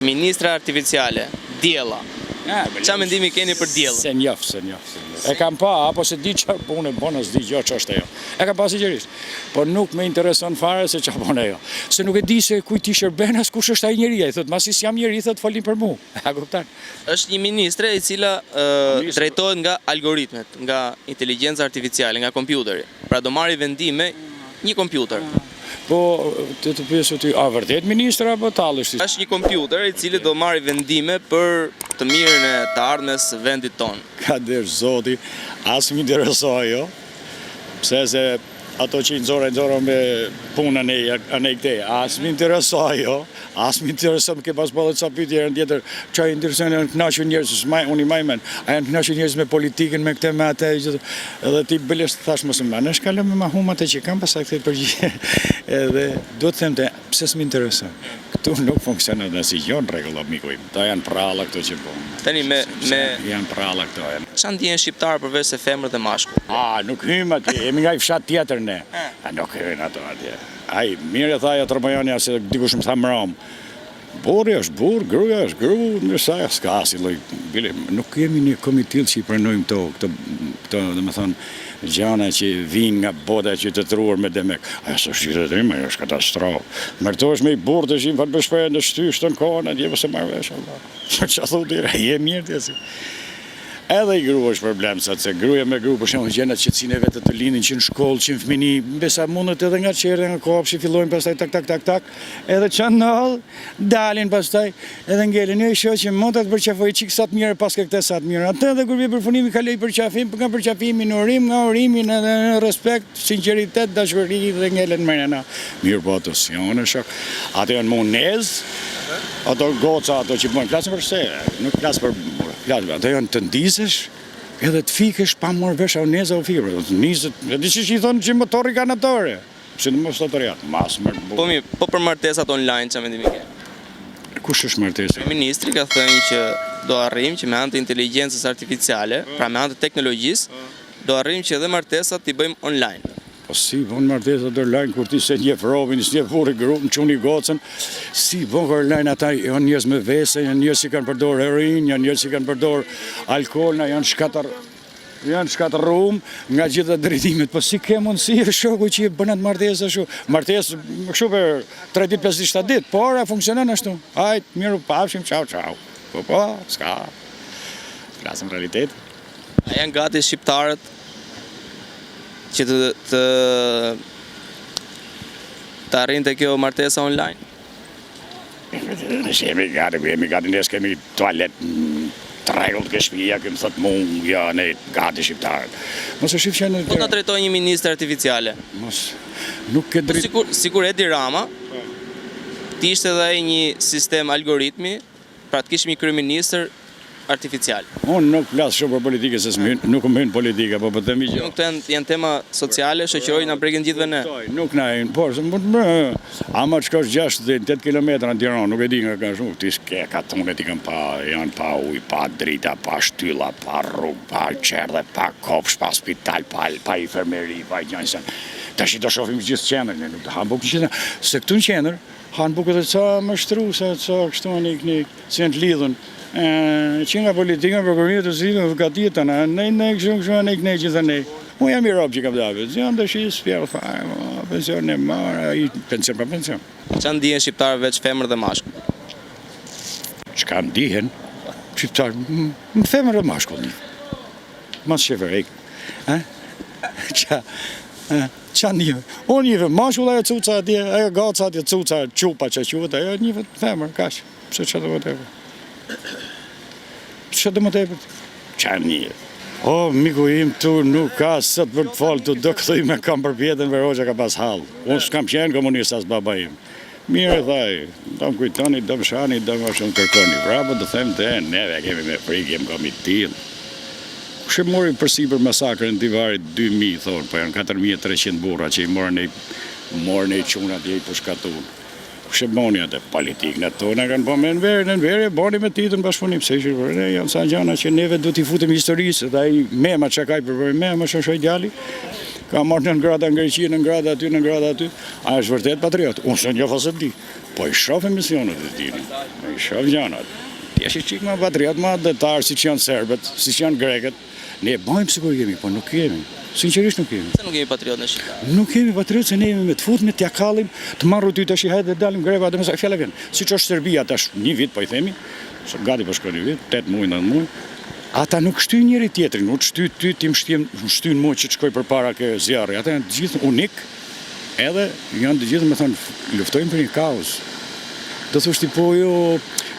Ministra artificiale, Diella. Ça mendimi keni për Diellën? S'e njoh, s'e njoh, s'e njoh. E kam pa, apo s'e di çfarë pune bën, s'di gjë ç'është ajo. E kam pa sinqerisht. Po nuk më intereson fare se çfarë bën ajo. Se nuk e di se kujt i shërben as kush është ai njeri. Ai thotë, masi s'jam njeri, thotë folni për mua. A kupton? Është një ministre e cila drejtohet nga algoritmet, nga inteligjenca artificiale, nga kompjuteri. Pra do marri vendime një kompjuter. Po, të të pyes ty, a vërtet ministre apo tallesh ti? Është një kompjuter i cili do marri vendime për të mirën e të ardhmes së vendit tonë. Ka desh zoti, as më intereso ajo, pse se ato që i nxora, i nxora me punën e anej këtej, as më intereso ajo, as më intereso, më ke pas bo dhe ca pyetje herën tjetër, ça i intereson janë kënaqur njerëz, s'maj, unë i maj mend, a janë kënaqur njerëz me politikën, me këtë, me atë, gjithë, Edhe ti biles thash mos më në shkallë me ma hum atë që kam pastaj kthej përgjigje. Edhe duhet të them te pse s'më intereson. Këtu nuk funksionon asnjë gjë në rregull o miku im. Këto janë prralla këto që bën. Tani me me janë prralla këto. Ça ndihen shqiptarët përveç se femër dhe mashkull? A nuk hyjmë atje, jemi nga i fshat tjetër ne. A nuk hyjnë ato atje. Ai mirë e tha ajo Tropojania se dikush më tha mbrëmë. Burri është burrë, gruaja është gru, ndërsa s'ka asnjë lloj, bile, nuk jemi një komb i tillë që i pranojmë këto, këto, këto, domethënë, gjana që vijnë nga bota e qytetëruar me demek. Ajo s'është qytetërim, ajo është katastrofë. Martohesh me një burrë të më fal për shprehjen të shtysh tënë kohën atje, po s'e marr vesh, Allah. Ça thu ti, je mirë ti asi. Edhe i grua është problem sot, se gruaja me grua për shembull gjen atë qetësinë e vet të lindin që në shkollë, që në fëmini, besa mundet edhe nga çerdhja, nga kopshti, fillojnë pastaj tak tak tak tak, edhe ça ndodh, dalin pastaj edhe ngelen. Jo i shoh që mund të të përqafoj çik sa të mirë paske këtë sa të mirë. Atë edhe kur vjen përfundimi kaloj përqafim, nga përqafimi në urim, nga urimi në respekt, sinqeritet, dashuri dhe ngelen mrena. Mirë po ato s'janë shok. Ato janë munez, ato goca, ato që bëjnë, flasim për se, nuk flas për flas, ato janë të ndizesh, edhe të fikesh pa marrë vesh a u ndeza u fikë, të ndizet, e di që i thonë që motorri ka në tore, si në mos të mas më Po mirë, po për martesat online ça mendimi ke? Kush është martesa? Ministri ka thënë që do arrijmë që me anë të inteligjencës artificiale, pra me anë të teknologjisë, do arrijmë që edhe martesat t'i bëjmë online. Po si bën martesat online kur ti s'e njeh robin, s'njeh burri gruan, çuni gocën, si bën online ata janë njerëz me vese, janë njerëz që kanë përdorur heroinë, janë njerëz që kanë përdorur alkool, janë shkatërr janë shkatërrum nga gjitha drejtimet, po si ke mundësi e shoku që i bën atë martesë ashtu, martesë kështu për 3 ditë, 5 ditë, 7 ditë, por a funksionon ashtu, hajt, mirë u pafshim, ciao, ciao, po po, s'ka, flasim realitet. A janë gati shqiptarët që të të të arrijnë te kjo martesa online? Nëse jemi gati, ku jemi gati, ne s'kemi tualet të rregullt ke shtëpia, ky më thot mu, ja, ne gati shqiptarët. Mos e shif që në... Po ta drejtojë një ministre artificiale. Mos, nuk ke po drejt... Sikur, sikur Edi Rama, të ishte edhe ai një sistem algoritmi, Pra të kishim një kryeministër artificial. Unë nuk flas shumë për politikë se s'më hyn, nuk më hyn politika, po po them një gjë. Nuk janë janë tema sociale, shoqërore na prekin gjithëve ne. Nuk na hyn, por se mund të ama të shkosh 68 kilometra në Tiranë, nuk e di nga ka shumë, ti s'ke katunet i kam pa, janë pa ujë, pa drita, pa shtylla, pa rrugë, pa çerdhe, pa kopsht, pa spital, pa pa infermeri, pa gjënë. Tash do shohim gjithë qendrën, ne nuk do ham bukë në qendër, se këtu në qendër Hanë bukë edhe ca mashtrusa, ca kështu anej kënej, se janë të lidhun. E, që nga politika, prokuroria të zgjidhun, avokatitë tana, ne ne kështu kështu anej kënej gjithanej. Unë jam i rob që kam dalë, jam tash i s'pjell fare, mo, pension e marr, ai pension pa pension. Ça ndihen shqiptarët veç femër dhe mashkull? Çka ndihen shqiptarët? Më femër dhe mashkull. Mas sheferek. Ë? Ça? Ë? Ça ndihen? Unë njihem mashkull ajo cuca atje, ajo gaca atje, cuca, çupa që quhet, ajo njihet femër, kaq. Pse ça do më tepër? Ça do më tepër? Ça ndihen? O, miku im, tu nuk ka sot për të folë, tu do këthy me kam përpjetë Enver Hoxha ka pas hall. Unë s'kam qenë komunist as baba im. Mirë, tha ai, do më kujtoni, do më shani, do më shumë kërkoni. Prapë do them te, neve kemi me frikë, jem kom i tillë. Kush e mori përsipër masakrën e Tivarit 2000, thonë, po janë 4300 burra që i morën e morën e çunat e i pushkatun. Kush e boni atë politikën tona kanë bo me Enverin, Enveri e boni me Titën bashkëpunim, se ishin për ne janë ca gjana që neve duhet t'i futemi historisë, dhe ai Mema çka ka për për Mema që është ai djali, ka marrë non grata në Greqi, non grata aty, non grata aty. A është vërtet patriot? Unë s'e njoh as e di. Po i shoh emisionet e tij, i shoh gjanat. Ti je çik më patriot, më atdhetar, siç janë serbët, siç janë grekët. Ne bëjmë sikur jemi, po nuk jemi. Sinqerisht nuk jemi. Pse nuk jemi patriot ne shqiptarët? Nuk jemi patriot se ne jemi me të futme, t'ja kallim, të marrë ty tash i hajde dhe dalim greva, dhe me sa fjala vjen. Siç është Serbia tash një vit po i themi, se gati po shkon një vit, 8 muaj, 9 muaj. Ata nuk shtyjnë njëri tjetrin, nuk shty ty, ti më shtyn, më shtyn mua që të shkoj përpara ke zjarri. Ata janë të gjithë unik, edhe janë të gjithë me thonë, luftojnë për një kauzë. Do thosh ti po jo,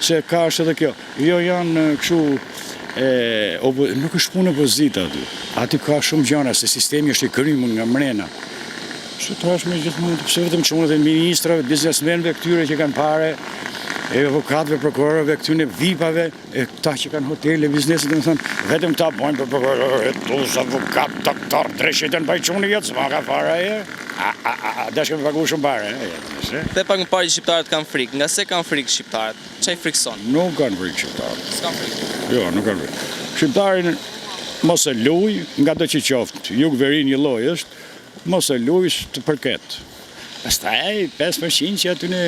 se ka është edhe kjo. Jo janë kështu e opo, nuk është punë opozita aty. Aty ka shumë gjëra se sistemi është i krymun nga mrena. Se tash me gjithmonë, pse vetëm çunat e ministrave, biznesmenëve këtyre që kanë pare, e avokatëve, prokurorëve, këtyre vipave, e këta që kanë hotele, biznese, domethënë, vetëm këta bojnë për prokurorë, hetues, avokat, doktor, drejshiten pa i çuni jetë, s'ma ka fare e. A, a, a, a, dashke me pagu shumë pare, e, e, The pak më parë që shqiptarët kanë frikë. Nga se kanë frikë shqiptarët? Ça i frikëson? Nuk kanë frikë shqiptarët. S'kanë frikë. Jo, nuk kanë frikë. Shqiptarin mos e luj, nga do që qoftë, jug veri një lloj është, mos e luj të përket. Pastaj 5% që aty në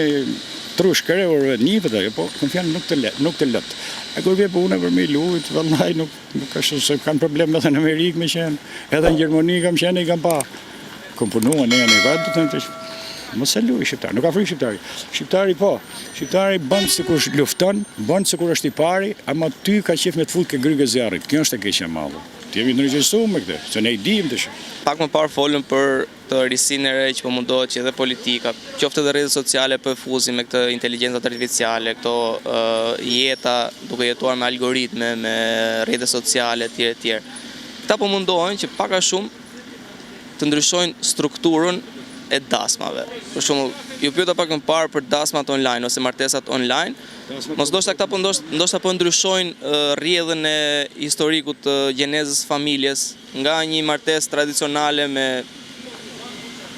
tru shkrehurve nipët ajo, po kom fjalë nuk të le, nuk të lët. E kur vjen puna për me lujt, vallai nuk nuk është se kanë problem edhe në Amerikë me qenë, edhe në Gjermani kam qenë i kam pa. Kom punuar ne në vend, do të thonë mos e luj shqiptar, nuk ka frikë shqiptari. Shqiptari po, shqiptari bën sikur lufton, bën sikur është i pari, ama ty ka qejf me të fut ke grykë e zjarrit. Kjo është e keqja e madhe. Ti jemi të ndërgjegjësuar me këtë, se ne i dimë tash. Pak më parë folëm për këtë risinë e re që po mundohet që edhe politika, qoftë edhe rrjetet sociale po e fusin me këtë inteligjencat artificiale, këto jeta duke jetuar me algoritme, me rrjete sociale etj etj. Këta po mundohen që pak a shumë të ndryshojnë strukturën e dasmave. Për shembull, ju pyeta pak më parë për dasmat online ose martesat online. Mos ndoshta këta po ndoshta po ndryshojnë rrjedhën e historikut të gjenezës së familjes nga një martesë tradicionale me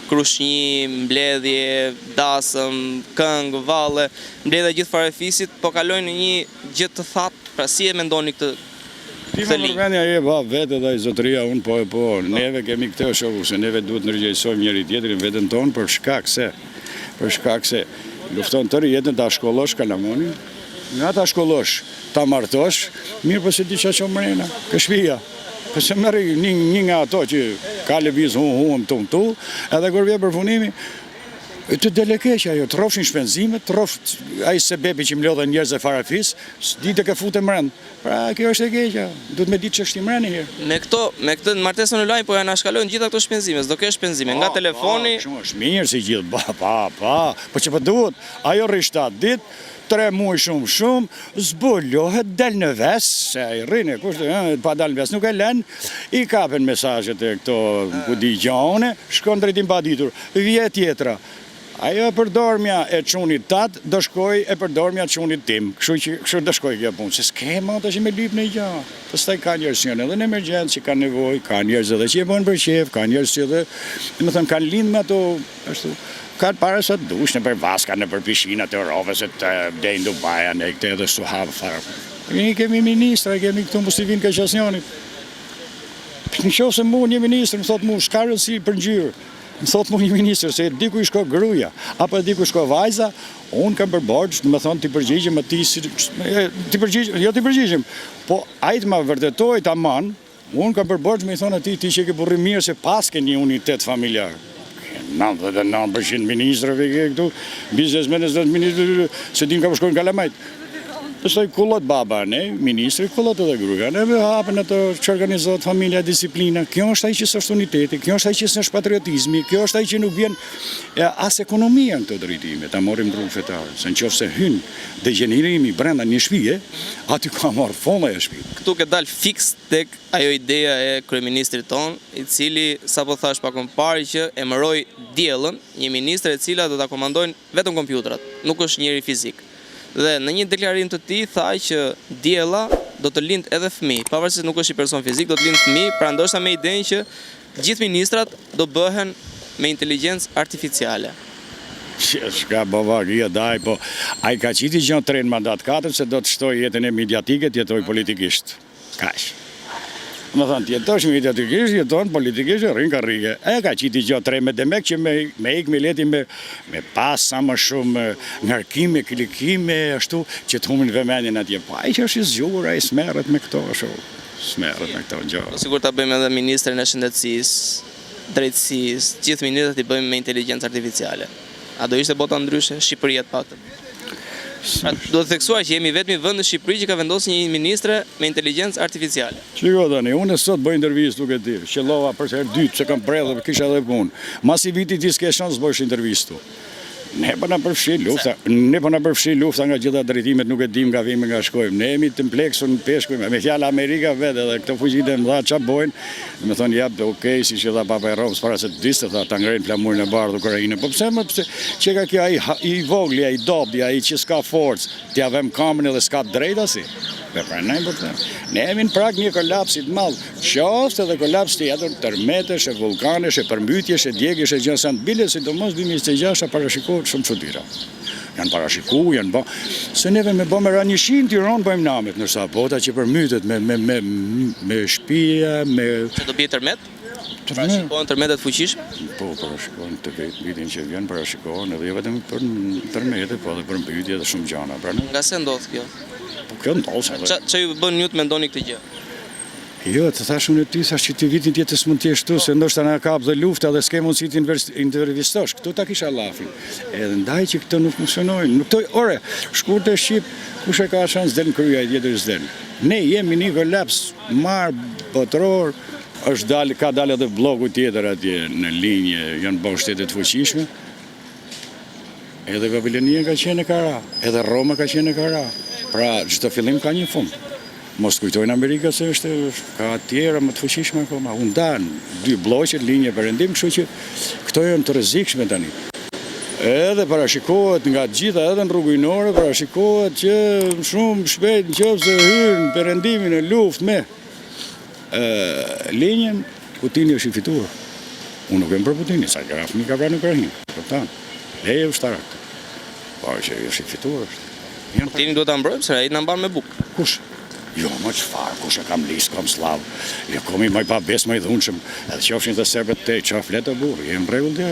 krushnji, mbledhje, dasëm, këngë, valle, mbledhje gjithë farefisit, po kalojnë në një gjë të thatë, pra si e mendoni këtë Ti më përmendja e va vetë edhe ai zotëria unë po e po, neve kemi këtë shoku se neve duhet ndërgjegjësojmë njëri tjetrin veten tonë për shkak se për shkak se lufton tërë jetën ta shkollosh kalamonin, nga ta shkollosh, ta martosh, mirë po se di ça çon mrena, ke shpia. Po se merr një, një nga ato që ka lëviz hu hu mtu mtu, edhe kur vjen përfunimi, të del e keqja ajo, të rrofshin shpenzimet, të rroft ai sebepi që mblodhen njerëz e farefis, s'di të ke fute mrend. Pra, kjo është e keqja. Duhet me ditë ç'është i mrena një herë. Me këto, me këtë martesën online po anashkalojnë gjitha këto shpenzime, s'do kesh shpenzime nga telefoni. Po, është mirë si gjithë, ba, pa, pa, po që po duhet, ajo rri 7 ditë, 3 muaj shumë shumë, zbulohet, del në ves, se ai rrin e kush, pa dal në ves nuk e len, i kapen mesazhet e këto, ku di gjone, shkon drejtim paditur, vje tjetra, Ajo e përdormja e çunit tat do shkojë e përdormja e çunit tim. Kështu që kështu do shkojë kjo punë, se s'ke më tash me lyp ndonjë gjë. Pastaj ka njerëz që janë edhe në emergjencë që kanë nevojë, ka njerëz edhe që e bëjnë për qejf, ka njerëz që edhe, domethënë kanë lind me ato ashtu. Kanë para sa të dush nëpër vaska, nëpër pishinat e Europës e të deri në Dubai anë këtë edhe s'u hap fare. Ne kemi ministra, kemi këtu mos i vin keq asnjërit. Në qoftë se mua një ministër më thotë mua s'ka rëndësi për ngjyrë, Më thotë mu një ministër se e di ku i shko gruaja, apo e di ku shko vajza, unë kam për borxh, domethënë t'i përgjigjem atij si t'i përgjigjem, jo t'i përgjigjem, po ai të ma vërtetojë taman, unë kam për borxh me i thonë atij ti që ke burrë mirë se paske një unitet familjar. 99% ministrave ke këtu, biznesmenë, ministrë, s'e din ka po shkojnë kalamajt. Pastaj kullot baba ne, ministri, kullot edhe gruaja. Ne hapen ato që organizohet familja, disiplina. Kjo është ai që s'është uniteti, kjo është ai që s'është patriotizmi, kjo është ai që nuk vjen e, as ekonomia në këto drejtime, ta marrim rrugë fetare. Se në qoftë se hyn degjenerimi brenda një shtëpie, aty ka marrë fund ajo shtëpi. Këtu ke dalë fiks tek ajo ideja e kryeministrit tonë, i cili sapo thash pak më parë që emëroi Diellën, një ministre e cila do ta komandojnë vetëm kompjuterat, nuk është njeri fizik. Dhe në një deklarim të tij tha që Diella do të lind edhe fëmijë, pavarësisht se nuk është një person fizik, do të lind fëmijë, pra ndoshta me idenë që gjithë ministrat do bëhen me inteligjencë artificiale. Çka bova ria daj, po ai ka qiti gjë tren mandat 4 se do të shtojë jetën e mediatike të jetojë politikisht. Kaq. Domethënë, të jetosh mediatikisht, jeton politikisht e rrin karrige. E ka qiti gjo tre me demek që me, me ik mileti me, me pas sa më shumë ngarkime, klikime, ashtu, që të humbin vëmendjen atje. Po ai që është i zgjuar, ai s'merret me këto, ashtu, s'merret me këto gjëra. Po sikur ta bëjmë edhe ministrin e shëndetësisë, drejtësisë, gjithë ministrat i bëjmë me inteligjencë artificiale. A do ishte bota ndryshe, Shqipëria të paktën? Pra, duhet theksuar që jemi i vetmi vend në Shqipëri që ka vendosur një ministre me inteligjencë artificiale. Shiko tani, unë sot bëj intervistë duke ti, qëllova për herë dytë se kam bredhë, kisha edhe punë. Masi viti ti s'ke shans bësh intervistë këtu. Ne po na përfshi lufta, ne po na përfshi lufta nga gjitha drejtimet, nuk e dim nga vijmë nga shkojmë. Ne jemi të mpleksur në peshkuj, me fjalë Amerika vetë edhe këto fuqitë e mëdha ça bojnë, domethënë jap okay siç i tha Papa i Romës para se të vdiste, tha ta ngrejnë flamurin e bardhë Ukrainën. Po pse më pse që ka kjo ai i vogli, ai i dobti, ai që s'ka forcë, t'ia vëm kamën edhe s'ka të drejtë asi. Me pranojmë për të. Ne jemi në prag një kolapsi të madh, qoftë edhe kolaps tjetër, tërmetesh e vullkanesh e përmbytjesh e djegjesh e gjëra sa bile sidomos 2026 parashikohet shumë çudira. Janë parashiku, janë bë, se neve me bë me ra një shi në Tiranë bëjmë namet, ndërsa bota që përmbytet me me me me shtëpia, me Se do bie tërmet? Parashikohen tërmete të fuqishme? Po, parashikohen të vitin që vjen, parashikohen edhe jo vetëm për tërmete, po edhe për mbytje dhe shumë gjana. Pra, Nga se ndodh kjo? Po kjo ndodh se edhe... Ça ju bën ju të mendoni këtë gjë? Jo, të thash unë ty, thash që ti vitin tjetër s'mund të jesh këtu, se ndoshta na kap dhe lufta dhe s'ke mundësi të intervistosh. Këtu ta kisha llafin. Edhe ndaj që këto nuk funksionojnë. Nuk to, ore, shkurt e shqip, kush e ka shans del në krye, ai tjetër s'del. Ne jemi një kolaps marr botëror, është dalë, ka dalë edhe blloku tjetër atje në linjë, janë bërë shtete të fuqishme. Edhe Babilonia ka qenë e ka ra, edhe Roma ka qenë e ka ra. Pra, çdo fillim ka një fund. Mos të kujtojnë Amerika se është, ka tjera më të fuqishme akoma. U ndanë dy blloqet, linjë e perëndim, kështu që këto janë të rrezikshme tani. Edhe parashikohet nga të gjitha, edhe në rrugë hyjnore, parashikohet që shumë shpejt në qoftë se hyn perëndimi në luftë me linjën, Putini është i fituar. Unë nuk jam për Putinin, sa gra fëmijë ka vrarë në Ukrainë. Kupton? Leje ushtarak. Po që është i fituar është. Janë Putinin duhet ta mbrojmë se ai na mban me bukë. Kush? Jo, më çfarë, kush e kam lis, kom sllav. Jo, komi më i pabesë, më i dhunshëm. Edhe qofshin dhe serbët te, çfarë flet o burrë, je në rregull ti?